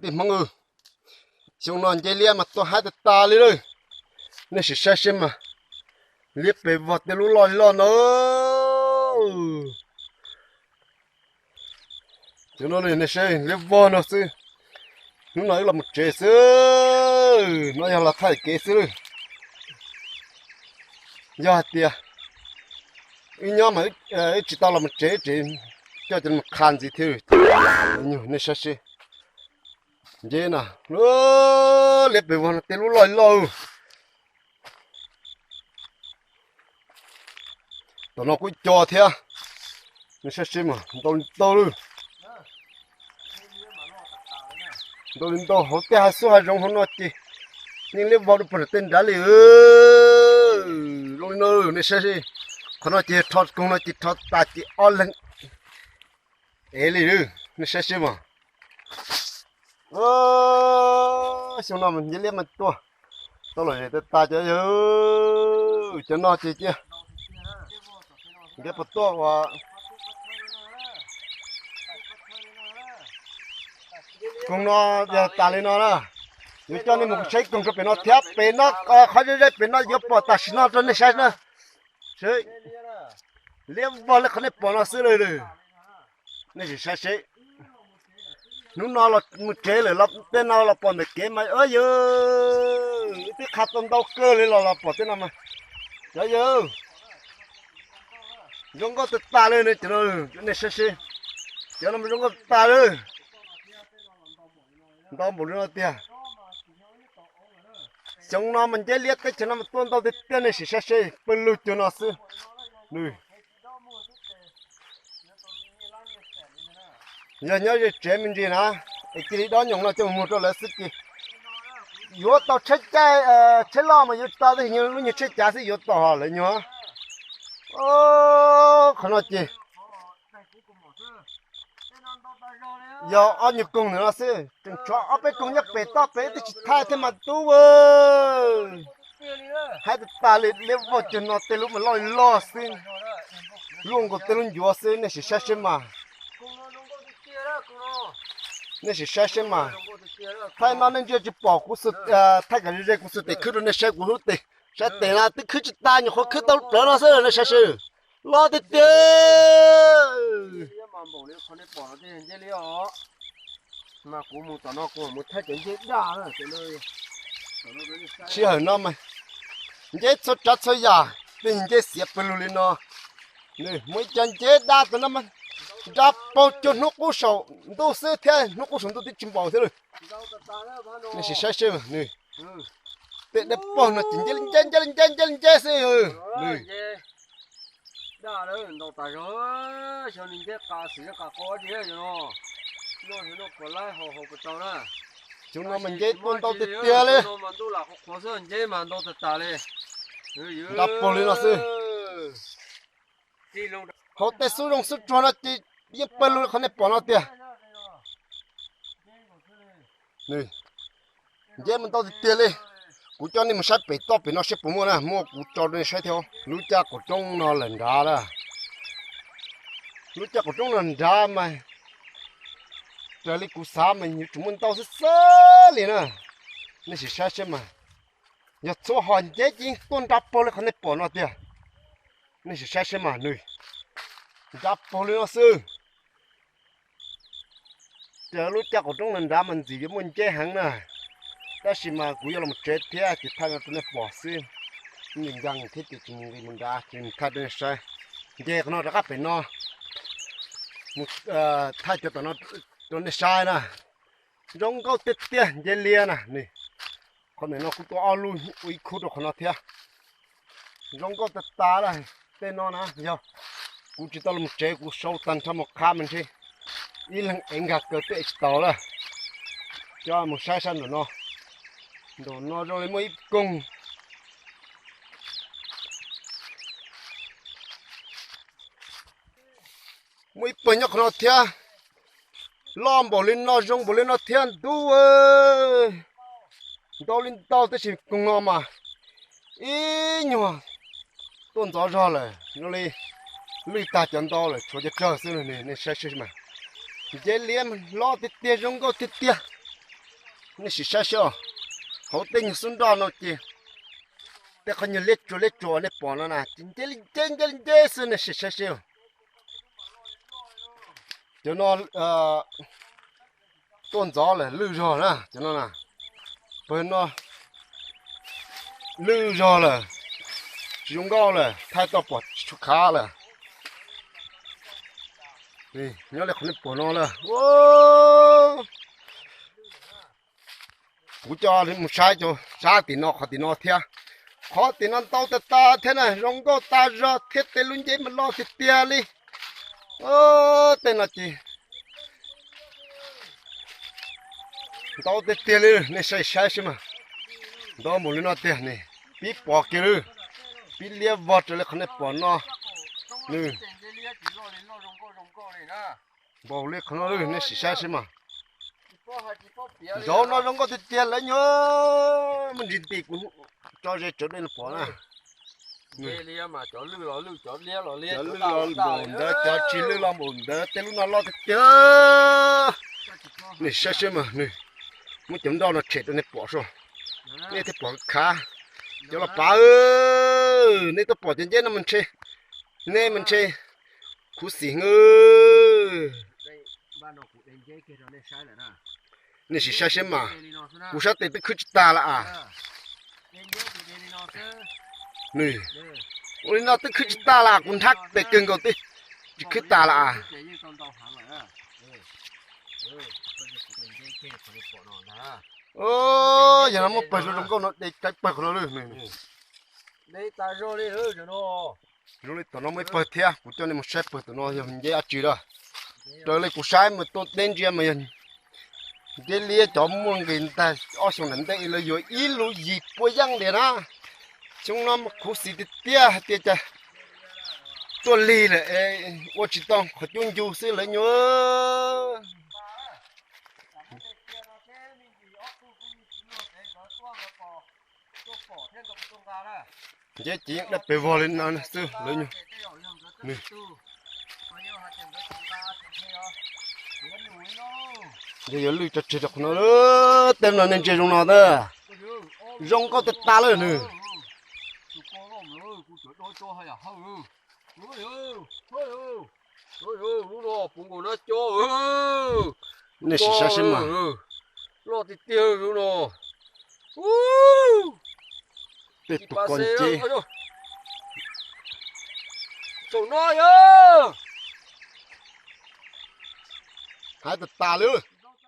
Tej Hmoob, xyoo no nceb liab mas tuaj haib tag tas li lawm. Nej sim saib seb mas, liab pes vog tej lub loj li loj no. Cov no nej saib liab vog no xwb. Hnub no wb los mus tsev xwb, no yog los thaij kev xwb lawm. Yog hais tias wb nyob mas wb tsis tau los mus tsev, tsev coj cov no mus qha ntxiv thiab. Nej saib seb, nceb na, liab pes vog no tej lub loj li loj. Tom no kuj co thiab, nej saib seb mas ntau li ntau lawm. Ntau li ntau, hauv tej hav xub hav zoov hauv no ces yeej liab vog rau puag nram tej nrad li. Zoo li no, nej saib seb, qhov no ces rho koog no ces rho tas ces ob leeg ev li. Nej saib seb mas, xyoo no mas nceb liab mas tuaj tau lom zem tas tas cov yawg. Cov no ces cia, nceb puas tuaj ua koog no yog tas li no na. Yuav coj nej mus saib koog rau pem no thiab, pem no, qhov ze ze pem no yuav pom tam sim no rau nej saib na. Liab vog li qhov nej pom no xwb lawm. Nej sim saib seb, hnub no los mus tsev lawm, tej no los pom ntawm kev mas yawg, twb qha tau ntau kawg li los los pom tej no mas. Cov yawg, zoo nkauj tas tas li cov no, nej saib seb, cov no mas zoo nkauj tas li. Ntau npaum li no tiag. Xyoo no mas nceb liab teb chaws no mas tuaj ntau tiag tiag, nej sim saib seb, pawg lug cuag no xwb. Yog nyob ze tsev me ntsis na, es cia li dob nyoos no coj mus muag rau lawv xwb ces yuav tau tsheb caij, tsheb loj mas yuav tau, tab sis lub nyuag tsheb cav xwb yuav tau lawv nyuag. Qhov no ces yog ob nyuag koog ntawm no xwb, tseem tshuav ob peb koog nyob pem toj pem twb tsis thaij thiab mas tub. Haib tas tas li, liab vog cuag no tej lub mas loj li loj xwb, luaj nkaus tej lub ncuav xwb, nej sim saib seb mas. Nej sim saib seb mas. Thaij no nej ntsia tsis pom kuv, thaij kom ze ze kuv xuas tes khwb rau nej saib kuv lub tes. Saib tes na, twb khwb tsis tas, nyuam qhuav khwb tau lub plawv no xwb, nej saib seb. Loj tiag tiag. Sij hawm no mas nceb txhua tsav txhua yam, tej nceb xiav pawg lug li no. Nws muaj ib co nceb dab tom no mas nra paug cuag hnub qub saum ntuj xwb thiab, hnub qub saum ntuj twb tsis npaum thiab lawm. Nej sim saib seb, nws tej dab paug no ces nceb li nceb, nceb li nceb, nceb li nceb xwb. Nws xyov no mas nceb tuaj ntau tiag tiag li. Nra paug li no xwb. Hauv tej xub zoo xub tsuag no ces yeej pawg lug li qhov nej pom no tiag. Nceb mas ntau tiag tiag li. Kuv coj nej mus saib pem toj pem no seb puas muaj na, muaj kuv tso rau nej saib thiab. Lub caj qaum roob no lawm nrad lawm. Lub caj qaum roob no nrad mas raws li kuv xav mas yuav tsum muaj ntau xwb xwb li na. Nej sim saib seb mas, yog txhua hom nceb ces yeej tuaj nra paug li qhov nej pom no tiag. Nej sim saib seb mas, nws nra paug li no xwb. Raws lub caj qaum roob no nrad mas ntxim yuav muaj nceb heev na, tab sis mas kuv yuav los tsev thiab ces thaij no rau nej pom xwb. Nws nkees thiab ces tsis mus nqis mus nrad, ces mus thaij rau nej saib. Nce qhov no rov qab pem no, mus thaij cov tom no rau nej saib na. Zoo nkauj tiag tiag, nceb liab na. Qhov ntawm no kuj tuaj ob lub, ua ib khub rau qhov no thiab. Zoo nkauj tas tas lawm. Tej no na yog kuv tsis tau los tsev, kuv sau tag nrho mus qha mas ntshe ib leeg ev nkag kaw tej tsis tau lawm. Coj mus saib sab nraum no. Nraum no zoo li muaj ib koog, muaj ib pawg nyob qhov no thiab. Loj npaum li no, zoo npaum li no thiab ntub. Ntau li ntau, tab sis koog no mas ib nyuag tuaj ntxov zog lawm, zoo li lwj tag cov ntau lawm, tshuav cov tsawg xwb. Nej saib seb mas, nceb liab hlob tiag tiag, zoo nkauj tiag tiag. Nej sim saib seb, hauv tej nyuag xub nroj no ces tej qhov nyuag liab tsuas liab tsuas nej pom no na ces nceb li nceb nceb li nceb xwb, nej sim saib seb. Cov no tuaj ntxov lawm lwj zog na, cov no na, pawg no lwj zog lawm, tsis zoo nkauj lawm, thaij tau pom tsis tshua khav lawm. Nyob li qhov nej pom no lawm. Kuv coj mus saib cov sab tim no, qhov tim no thiab. Qhov tim no ntau tas tas thiab na, zoo nkauj tas zog thiab, tej lub nceb mas loj tiag tiag li. Tej no ces ntau tiag tiag li, nej saib saib seb mas. Ntau npaum li no tiag ne, pib pom kiag lawm, pib liab vog raws li qhov nej pom no. Nws npaum li qhov no lawm, nej sim saib seb mas. Zov no zoo nkauj tiag tiag lawm nyuag, muaj ntsis nti kuv tso ze tsawv dej no pom na. Cov lwj los npaum ntawd, cov tsis lwj los npaum ntawd, tej lub no loj tiag tiag. Nej saib seb mas, nws muab cov nroj no tshem rau nej pom soj, nej thiaj pom khav. Cov los pav, nej tuaj pom cov nceb no mas ntshe, nej mas ntshe khuv xim heev. Nej sim saib seb mas, kuv sab tes twb khwb tsis tag lawm as. Nws, ua li no twb khwb tsis tag lawm, kuv nrhab tes kawg nkaus twb tsis khwb tag lawm as. Yog no muaj pawg zoo zoo nkauj no de tsaib pawg qhov no lawm. Zoo li tom no muaj ib pawg thiab, kuv coj nej mus saib pawg tom no yog nceb dab tsi lawm. Raws li kuv saib mas tuaj deb ntsia mas yog nceb liab, cov muaj nqis ntag, ob xyoo nram ntej lawv yuav ib lub yim puab yeej tiag na. Xyoo no mas khuv xim tiag tiag hais tias cas tuaj lig lawm es ua tsis tau qhov cub ncu xwb lawv nyuag. Nceb ces yeej dawb pes vog li no xwb lawv nyuag. Nws, nws yuav lwj tso tseg rau qhov no, tej no nej ntsia zoo no ntag, zoo nkauj tas tas lawm nws. Nej sim saib seb mas, loj tiag tiag no. Tej tus ko nceb. Saum no yog, hais tas tas li.